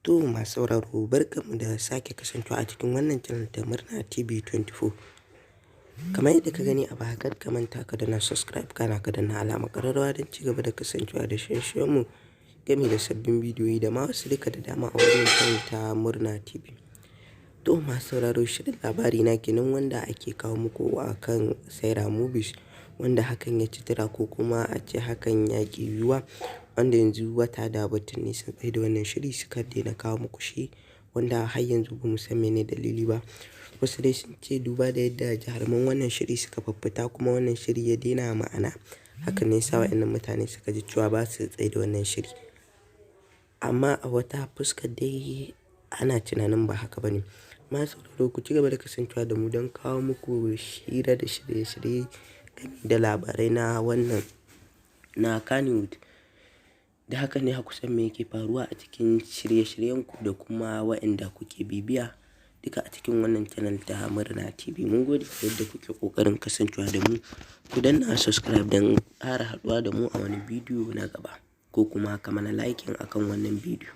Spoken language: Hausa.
To masu sauraro, barkanmu da sake kasancewa a cikin wannan channel ta Murna TV 24. Kamar yadda ka gani a baya, kar ka manta ka danna subscribe, kana ka danna alamar ƙararrawa don ci gaba da kasancewa da shirye-shiryenmu game da sabbin bidiyoyi da ma wasu duka da dama a wannan channel ta Murna TV. To masu sauraro, shirin Labari Na kenan wanda ake kawo muku a kan Saira Movies, wanda hakan ya ci tura ko kuma a ce hakan ya ƙi yiwuwa, wanda yanzu wata da watanni sun tsaida wannan shiri, suka daina kawo muku shi, wanda har yanzu ba mu san mene dalili ba. Wasu dai sun ce duba da yadda jaruman wannan shiri suka fiffita kuma wannan shiri ya daina ma'ana, hakan ne yasa wa'innan mutane suka ji cewa ba su tsaida wannan shiri. Amma a wata fuskar dai ana tunanin ba haka ba ne. Masu sauraro, ku ci gaba da kasancewa da mu don kawo muku hira da shirye-shirye game da labarai na wannan na Kannywood. Da haka ne ku san me yake faruwa a cikin shirye-shiryenku da kuma wa'inda kuke bibiya duka a cikin wannan channel ta Murna TV. Mun gode da yadda kuke ƙoƙarin kasancewa da mu. Ku danna subscribe don ƙara haɗuwa da mu a wani bidiyo na gaba, ko kuma ka mana liking akan wannan bidiyo.